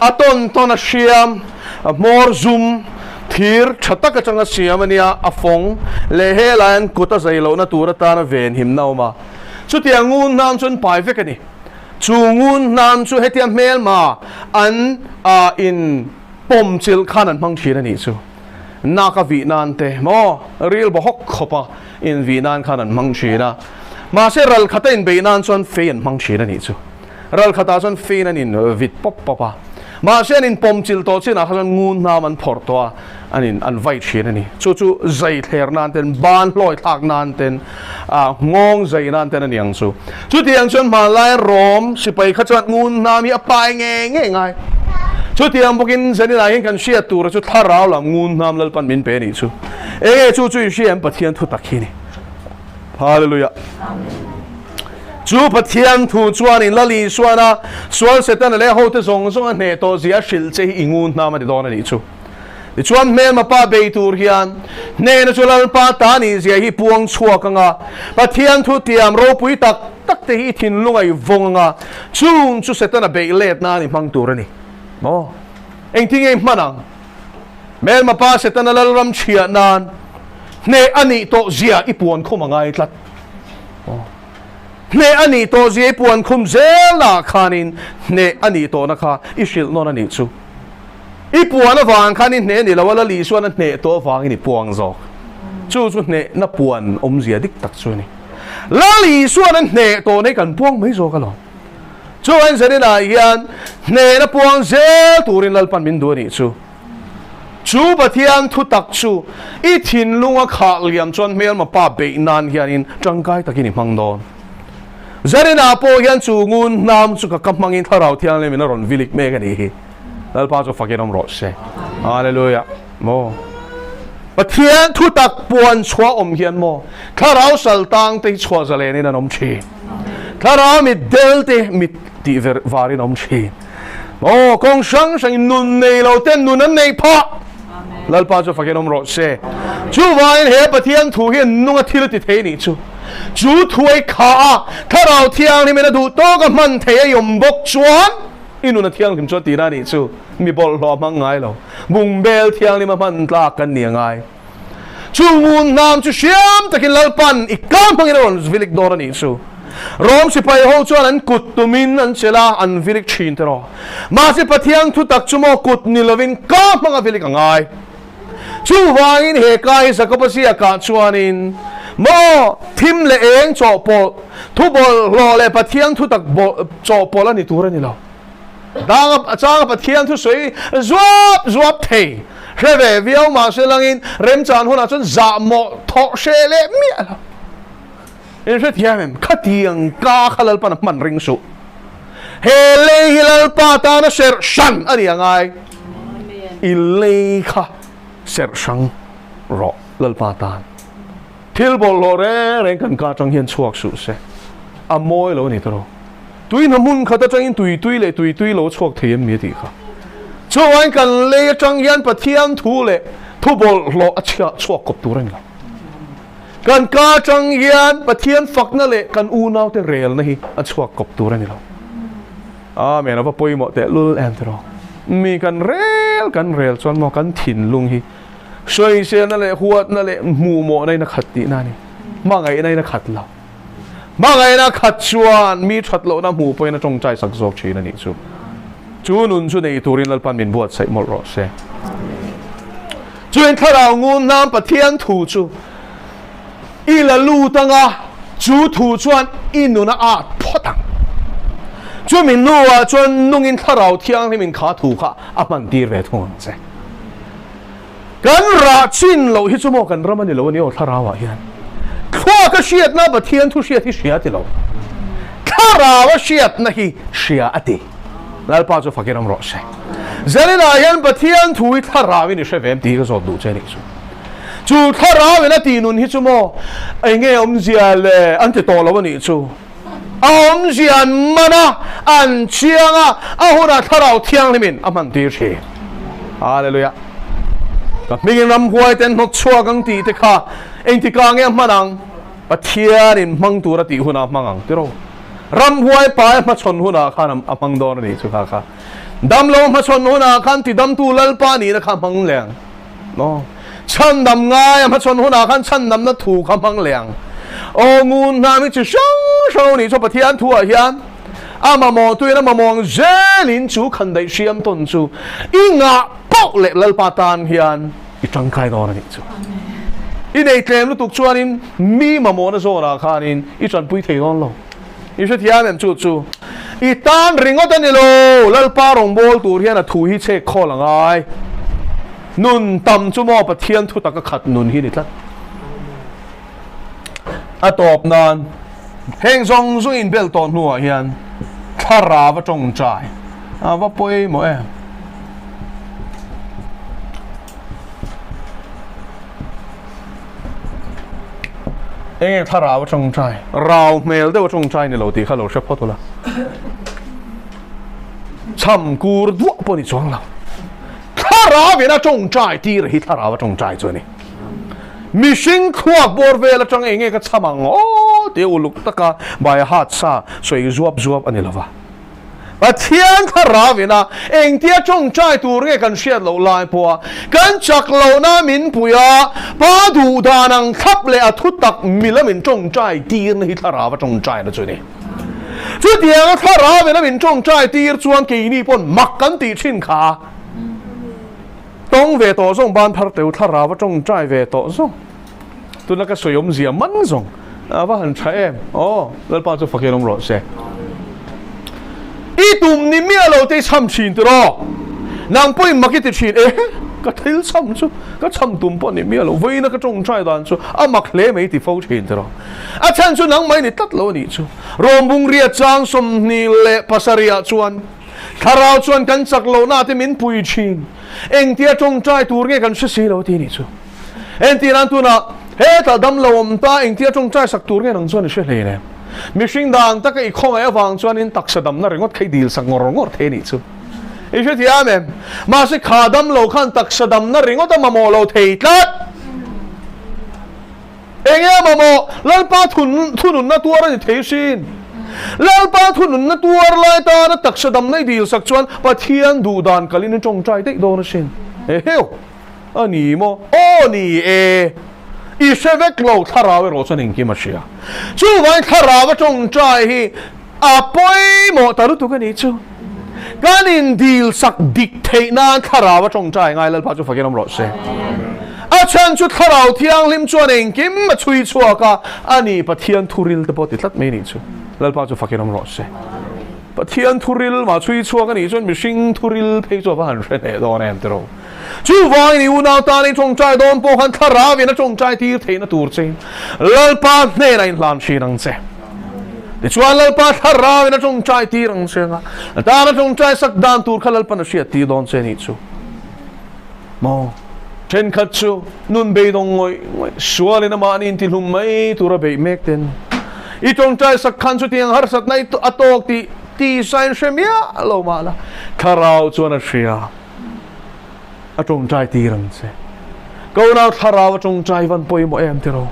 a tawn tawn a hriam, a hmawr zum, thir tha tak atanga siam a nia, a fawng leh helai an kut a zai lohna tur atana venhimna a awm a. Chutiang ngun hnam chu an pai vek a ni. Chu ngun hnam chu hetia hmelma an in pawm chilh khan an hmang thin a nih chu. Nak a vih nan te maw ril baw hawk khawp a in vih nan khan an hmang thin a. Mahse ral khata in beih nan chuan fei an hmang thin a nih chu. Ral khatah chuan fein an in vit pawp pawp a. Mahse an in pawm chilh tawh chinah kha chuan ngun hnam an phawrh tawh a, an in an vai thin a ni. Chu chu zai thler nan ten, ban hlawi thlak nan ten, ah nghawng zai nan ten a ni ang chu. Chutiang chuan hmanlai Rom sipai kha chuan ngun hnam hi a pai ngei ngei ngai. Chutiang bawkin Zaninah hian kan hriat tura chu thlarau lam ngun hnam Lalpan min pe a nih chu. Enge chu chu i hria em Pathian thu tak hi a ni. Hallelujah. Chu Pathian thu chuanin Lal Isuana sual Setana leh hote zawng zawng a hneh tawh zia a hrilh che hi i ngun hnam a ti dawn a nih chu. Tichuan hmelma pa bei tur hian hnehna chu Lalpa ta nih zia hi puang chhuak anga Pathian thu tiam ropui tak tak te hi i thinlung a i vawng anga chung chu Setana beih let nan i hmang tur a ni. Maw? Engtin nge i hman ang? Hmelma pa Setana Lalram chhiah nan hneh a nih tawh zia i puan khum a ngai tlat. Hneh a nih tawh zia i puan khum zelnaah khanin hneh a nih tawhna kha i hrilh nawn a nih chu. I puan avang khan i hneh ni lo a, Lali chuan a hneh tawh avangin i puang zawk. Chu chu hnehna puan awmzia dik tak chu a ni. Lali chuan a hneh tawhna hi kan puang mai zawk alawm. Chuan Zaninah hian hnehna puang zel turin Lalpan min duh a nih chu. Chu Pathian thu tak chu i thinlunga khah liam chuan hmelma pa beih nan hianin tangkai takin i hmang dawn. Zaninah pawh hian chu ngun hnam chu ka ka hmangin Thlarau Thianghlim in a rawn vilik mek a nih hi. Lalpa chu fakin awm rawh se. Hallelujah. Maw. Pathian thu tak puan chhuah awm hian maw Thlarau sal tang te hi chhuah zalen in an awm thin. Thlarau mit del te mit tih ver varin awm thin. Aw, kawng hrang hrang in nun nei lo ten nun an neih phah. Lalpa chu fakin awm rawh se. Chuvangin he Pathian thu hian nunga thil a ti thei nih chu. Chu thuai kha a Thlarau Thianghlim in a duh tawk a hman thei a i awm bawk chuan i nun a thianghlim chu a tihna nih chu. Mi bawlhhlawh a hmang ngai lo. Bungbel thianghlim a hman tlak kan ni a ngai. Chu ngun hnam chu hriam takin Lalpan i kal hmangin a rawn vilik dawn a nih chu. Rom sipai ho chuan an kut tumin an chelh a, an vilik thin te rawh. Mahse Pathian thu tak chu maw kut ni lovin ka hmanga vilik a ngai. Chuvangin he ka hi Jakoba ziakah chuanin, Maw, thim leh eng chawhpawlh, thu bawlhhlawh leh Pathian thutak chawhpawlh a ni tur a ni lo. Dang a changa Pathian thusawi zuap zuap thei hre ve viau mahse langin remchan hunah chuan zahmawh thawh hreh leh miah lo. In hrethiam em? Khatiang ka kha Lalpan a hman ring suh. He lei hi Lalpa tana serh hran a ni a ngai. I lei kha serh hrang rawh Lalpa tan. Thil bawlhhlawh reng reng kan ka atang hian chhuak suh se. A mawi lo a ni tawh. Tui hna hmun khat atangin tui tui leh tui tui lo chhuak thei em ni a tih kha. Chuvangin kan lei atang hian Pathian thu leh thu bawlhhlawh a chhiah chhuak kawp tur a ni lo. Kan ka atang hian Pathian fakna leh kan unaute relna hi a chhuak kawp tur a ni lo. Amen, a va pawimawh tehlul em tiraw. Mi kan rel kan rel chuan maw kan thinlung hi sawiselna leh huatna leh hmuhmawhna in a khat tihna a ni. Hmangaihna in a khat lo. Hmangaihna khat chuan mi that lohna hmuh pawhin a tawngtai sak zawk thin a nih chu. Chu nun chu nei turin Lalpan min buatsaih mawlh rawh se. Chuin thlarau ngun nan Pathian thu chu i la lut anga chu thu chuan i nun a at phawt ang. Chumi hnuah chuan nungin thlarau thianghlimin kha thu kha a hman tir ve thung ang che. Kan rah chin loh hi chu maw kan ram a ni lo a ni aw thlarauah hian. Thluaka hriatna Pathian thu hriat hi hria ti lo. Thlarau a hriatna hi hria a ti. Lalpa chu fakin awm rawh se. Zaninah hian Pathian thu hi thlarauin i hre ve em tih hi ka zawt duh che a nih chu. Chu thlarauin a tih nun hi chu maw eng nge awmzia le an ti tawh lo a nih chu. A awmzia an man a, an chiang a, a hunah Thlarau Thianghlimin a hman tir thin. Hallelujah. Ka hmingin ramhuai te an hnawt chhuak ang tih te kha engtikah nge a hman ang? Pathianin hmang tur a tih hunah a hmang ang tiraw? Ramhuai pai a hmachhawn hunah khan a hmang dawn a nih chu kha kha. Damlo hmachhawn hunah khan tidamtu Lalpa nihna kha a hmang leh ang. Aw, chhandam ngai a hmachhawn hunah khan chhandamna thu kha hmang leh ang. Aw, ngun hna mi chi hrang hrang anih chu Pathian thu ah hian a mamawh tuin a mamawh ang zelin chu khandaih hriam tawn chu i ngah poh leh Lalpa tan hian i tangkai dawn anih chu. I nei tlem lutuk chuanin mi mamawhna zawnah khanin i tanpui thei dawn lo. I hrethiam em chu chu i tan ringawt a ni lo, Lalpa rawngbâwl tur hian a thu hi chhek khawl a ngai. Nun tam chu maw Pathian thu taka khat nun hi ni tlat. A tawp nan heng zawng zawng inbel tawh hnuah hian thlarau a tawngtai a va pawimawh em. Enge thlarau a tawngtai? Rau hmel deuh a tawngtai ni lo tih kha lo hre phawt ula. Chham kur duah pawh ni chuang lo. Thlarau in a tawngtai tir hi thlarau a tawngtai chu a ni. Mihring thluak bawr vel atang enge ka chham ang aw tia uluk taka by heart sa sawi zuap zuap a ni lova. Pathian thlarau ina engtia tawngtai tur nge kan hriat loh lai pawha kan chak lohna min pui a, Pa duh dan ang thlap leh a thu tak mila min tawngtai tirna hi thlarau a tawngtaina chu a ni. Chutianga thlarau ina min tawngtai tir chuan keini pawn mak kan tih thin kha. Tawng ve tawh zawng ban phar teu thlarau a tawngtai ve tawh zawng. Tuna ka sawi awmzia man zawng a va han tha em aw Lalpa chu fakin awm rawh se. I tum ni miah lo te i chham thin tiraw nang pawhin mak i ti thin e ka thil chham chu ka chham tum pawh ni miah lo vawiina ka tawngtai dan chu a mak hle mai ti fo thin tiraw a chhan chu nang mai ni tlat lo a nih chu Rawmbung riat chang 27 ah chuan thlarau chuan kan chak lohna te min pui thin engtia tawngtai tur nge kan hre si lo ti nih chu. Entir an tunah hetah dam lo awm ta engtia tawngtai sak tur nge nang chuan i hre hle em? Mihring dan taka i khawngaih avang chuanin taksa damna ringawt kha i dil sak ngawr ngawr thei a nih chu. I hrethiam em? Mahse kha dam lo khan taksa damna ringawt a mamawh lo thei tlat. Enge a mamawh? Lalpa thununna tuar a ni thei hrin. Lalpa thununna tuar lai tana taksa damna i dil sak chuan Pathian duh dan kalin i tawngtai daih dawn asin. Eheu! A ni maw? Aw ni e! I hre vek lo, thlarau erawh chuan engkim a hria. Chuvangin thlarau a tawngtai hi a pawimawh ta lutuk a nih chu. Kan indil sak dik theih nan thlarau a tawngtai ngai Lalpa chu fakin awm rawh se. A chhan chu Thlarau Thianghlim chuan engkim a chhui chhuak a, a ni Pathian thuril te pawh ti tlat mai a nih chu. Lalpa chu fakin awm rawh se. Pathian thuril mah chhui chhuak a nih chuan mihring thuril phei chu a va han hre hneh dawn em tiraw? Chuvangin i unau tan i tawngtai dawn pawh khan Thlarauin a tawngtai tir theihna tur chein Lalpa hnenah inhlan thin ang che. Tichuan Lalpa Thlarauin a tawngtai tir ang che anga a tana tawngtai sak dan tur kha Lalpan a hriat tir dawn che a nih chu. Maw? Thenkhat chu nun beidawng ngawih ngawih, sualin amahni intihlum mai tura beih mek ten i tawngtai sak khan chutiang harsatna i a tawk tih tisa in hre miah lo mah la, Thlarau chuan a hria. A tawngtai tir ang che. Ka unau Thlarau a tawngtai van pawimawh em tiraw?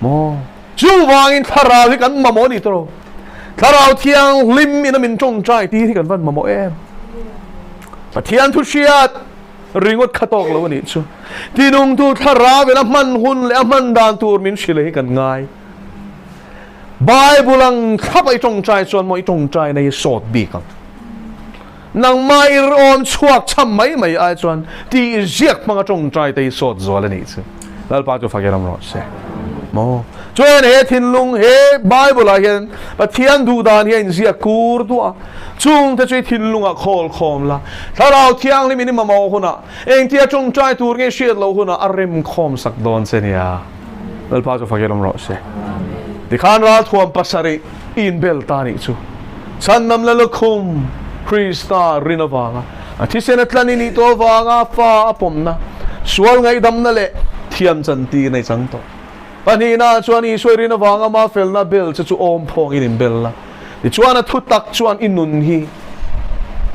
Maw? Chuvangin Thlarau hi kan mamawh a ni tiraw? Thlarau Thianghlim ina min tawngtai tir hi kan van mamawh em? Pathian thu hriat ringawt kha tawk lo a nih chu. Tinungtu Thlarau in a hman hun leh a hman dan tur min hrilh hi kan ngai. Bible ang thlap a i tawngtai chuan maw i tawngtai na hi sawt bik ang. Nangmah i rawn chhuak cham mai mai ai chuan tih ziak hmanga tawngtai te hi sawt zual a nih chu. Lalpa chu fakin awm rawh se. Maw? Chuan he thinlung, he Bible ah hian Pathian duh dan hi a inziak kur duah a. Chung te chu i thinlungah khawl khawm la. Thlarau Thianghlim in i mamawh hunah, engtia tawngtai tur nge hriat loh hunah a rem khawm sak dawn che nia. Lalpa chu fakin awm rawh se. Tikhan ralthuam pasarih i inbel ta nih chu. Chhandam la lukhum Krista rin avanga a thisen a tlan i nih tawh avanga fa a pawmna, sual ngaihdamna leh thiam chantir nei chang tawh. Pahnihna chuan Isua i rin avanga ma felna bel che chu awm phawngin inbel la. Tichuan a thu tak chuan i nun hi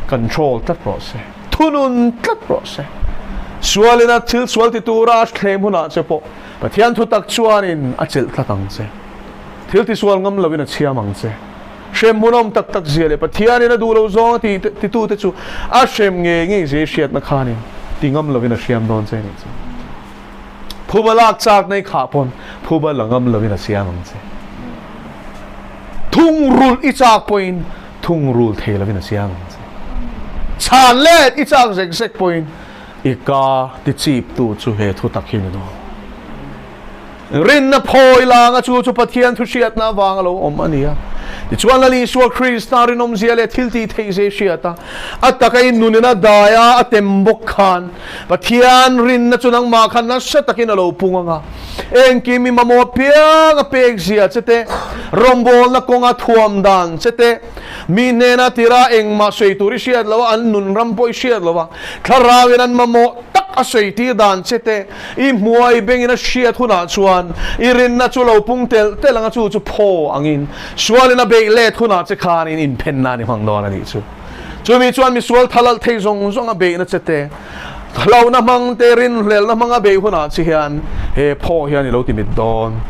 control tlat rawh se, thunun tlat rawh se. Sualina thil sual ti tura a thlem hunah che pawh Pathian thu tak chuanin a chelh tlat ang che. Thil tisual ngam loin a chhiam ang che. Hrem hmunawm tak tak zia leh Pathianin a duh lo zawng a ti titute chu a hrem ngei ngei zia i hriatna khanin ti ngam loin a hriam dawn che a nih chu. Phuba lak chak nei khah pawn phuba la ngam loin a siam ang che. Thungrulh i chak pawhin thungrul thei loin a siam ang che. Chhan let i chak zek zek pawhin i ka ti chip tu chu he thu tak hi ni dawn. Rinna phawi langa chu chu Pathian thu hriatna avanga lo awm a ni a. Tichuan Lal Isua Krista rinawmzia leh thil tih theih zia hriat a, a taka i nunin a dai a, a tem bawk khan Pathian rinna chu nangmah khan nasa takin a lo pung ang a. Engkim i mamawh apiang a pek zia che te, rawngbawlna kawnga thuam dan che te, mi hnena tira engmah sawi tur i hriat lo a, an nun ram pawh i hriat lo a, thlarauin an mamawh tak a sawi tir dan che te, I hmuai bengin a hriat hunah chuan i rinna chu lo pung telh telh ang a, chu chu phaw angin sualin a beih let hunah che khanin inphenna a ni hmang dawn a nih chu. Chumi chuan misual thalal thei zawng zawng a beihna che te, hlauhna hmang te, rinhlelna hmanga beih hunah che hian he phaw hian i lo ti mit dawn.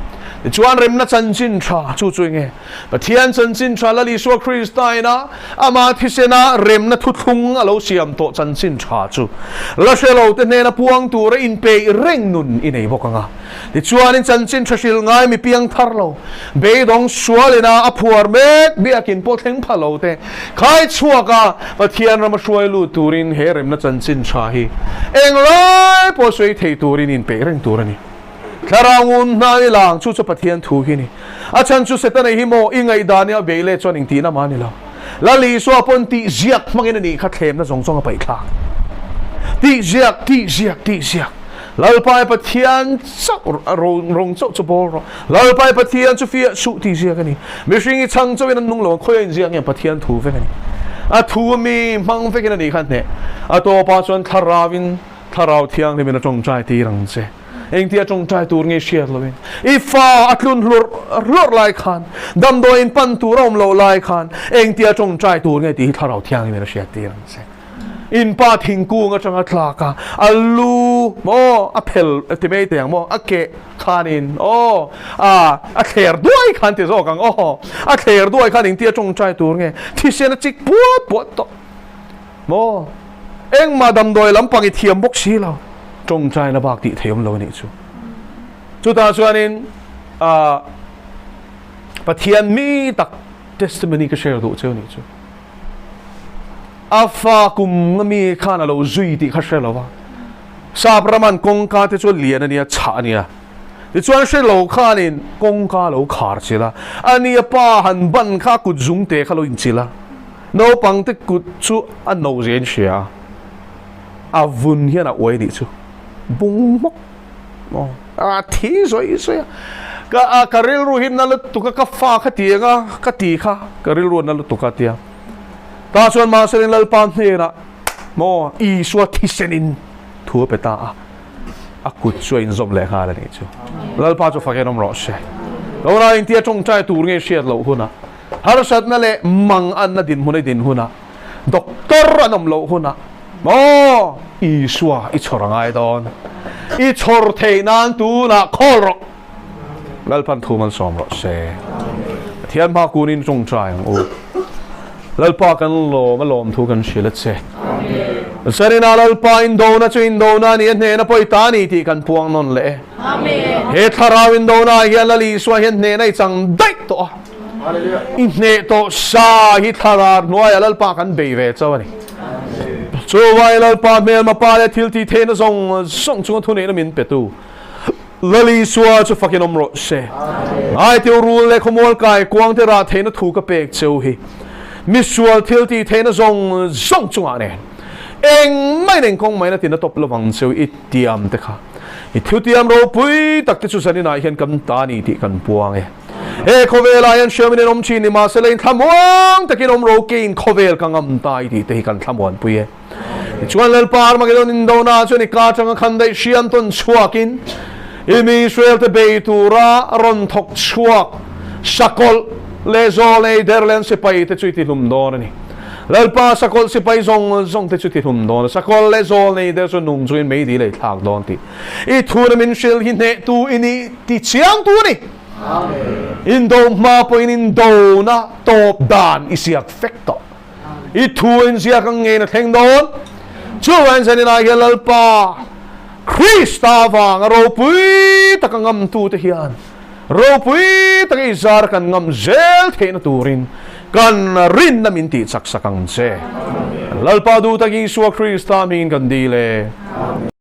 Tichuan remna chanchin tha chu chu enge? Pathian chanchin tha Lal Isua Krista ina Ama thisena remna thuthlung a lo siam tawh chanchin tha chu la hre lo te hnena puang tura inpeih reng nun i nei bawk ang a. Tichuanin chanchin tha hrilh ngai mi piang thar lo, beidawng sual ina a phuar mek biakin pawh thleng pha lo te khai chhuak a Pathian rama hruai lut turin he remna chanchin tha hi englai pawh sawi thei turin inpeih reng tur a ni. Thlarau ngun hna i lang chu chu Pathian thu hi ni. A chhan chu Setana hi maw i ngaihdan i a beih leh chuan engtihna mah a ni lo. Lal Isua pawn tih ziak hmangin a nih kha thlemna zawng zawng a paih thlak. Tih ziak, tih ziak, tih ziak. Lalpa i Pathian chauh rawng chauh chu bawl rawh. Lalpa i Pathian chu fiah suh tih ziak a ni. Mihring i chhang chauhin an nung lo ang, khawiah inziak nge Pathian thu vek a ni. A thu mi hmang vekin a nih kha hneh. A tawpah chuan thlarauin Thlarau Thianghlimin a tawngtai tir ang che. Engtia tawngtai tur nge hriat loin i fa a tlun hlurh hlurh lai khan, damdawiin pan tur a awm loh lai khan engtia tawngtai tur nge tih hi Thlarau Thianghlimin a hriat tir ang che. In pa thingkung atanga tlak a, a lu maw a phel ti mai teh ang maw, a keh khanin aw a a thler duai khan ti zawk ang aw, a thler duai khan engtia tawngtai tur nge thisen a chik puat puat tawh. Maw? Engmah damdawi lampang i thiam bawk si lo. Tawngtaina bak tih thei awm lo a nih chu. Chutah chuanin ah Pathian mi tak testimony ka share duh cheu a nih chu. A fa kum nga mi khan a lo zui tih kha hre lo va. Sap raman kawngka te chu lian a nia, chhah a nia. Tichuan hre lo khanin kawngka lo khar chilh a, a nia pa han ban kha a kut zung te kha lo inchilh a, naupang te kut chu a no zia in hria a, a vun hian a uai nih chu bung hmawk maw a thi zawih zawih a, ka a ka rilru hi na lutuk a ka fa kha ti ang a ka ti kha ka rilru a na lutuk a tia tah chuan mahse Lalpa hnenah maw Isua thisenin thu a pe ta a. A kut chu a inzawm leh nghal a nih chu. Lalpa chu fakin awm rawh se. Lohna intia tawngtai tur nge hriat loh hunah, harsatna leh mang anna dinhmun i din hunah, doctor an awm loh hunah, maw Isua i chhawr a ngai dawn. I chhawr theih nan tunah khawl rawh. Lalpan thu malsawm rawh se. Pathian hma kunin tawngtai ang u. Lalpa kan lawm a lawm thu kan hrilh a che. Zarina Lalpa indona chu indona a ni a hnehna pawh i ta a ni tih kan puang nawn leh e. He thlarau indona ah hian Lal Isua hian hnehna i chang daih tawh a. I hneh tawh sa hi thlarau hnuaiah Lalpa kan bei ve chauh a ni. Chuvangin Lalpa hmelma pa leh thil tih theihna zawng zawng chunga thuneihna min petu. Lal Isua chu fakin awm rawh se. Ngaiteu rul leh khawmual kai kuang te rah theihna thu ka pek cheu hi. Misual thil tih theihna zawng zawng chungah nen engmah in engkawng main a tina tawp lovang cheu i tiam te kha. I thutiam ropui tak te chu zaninah hian kan ta ni tih kan puang e. He khawvelah hian hriamin in awm thin ni mahse lei thlamuang takin awm ro keiin khawvel ka ngam ta i tih te hi kan thlamuanpui e. Tichuan Lalpa Armageddon indona chuan i ka atanga khan daih hriam tawn chhuakin i mi Israel te bei tura rawn thawk chhuak sakawlh leh zawl ei der leh an sipai te chu i tihlum dawn a ni. Lalpa sakawlh sipai zawng zawng te chu tihlum dawn a, sakawlh leh zawl nei der chu nung chungin meidil ei thlak dawn tih i thuna min hrilh hi hnehtu i nih ti chiangtu a ni. Indo hma pawhin indona tawp dan i siak fek tawh. I thu in ziak ang ngei na thleng dawn. Chuvain zaninah hian Lalpa Krista avanga ropui taka ngamtute hian ropui taka i zar kan ngam zel theihna turin kan rinna min tih chak sak ang che. Lalpa duh tak Isua Krista hmingin kan dil e.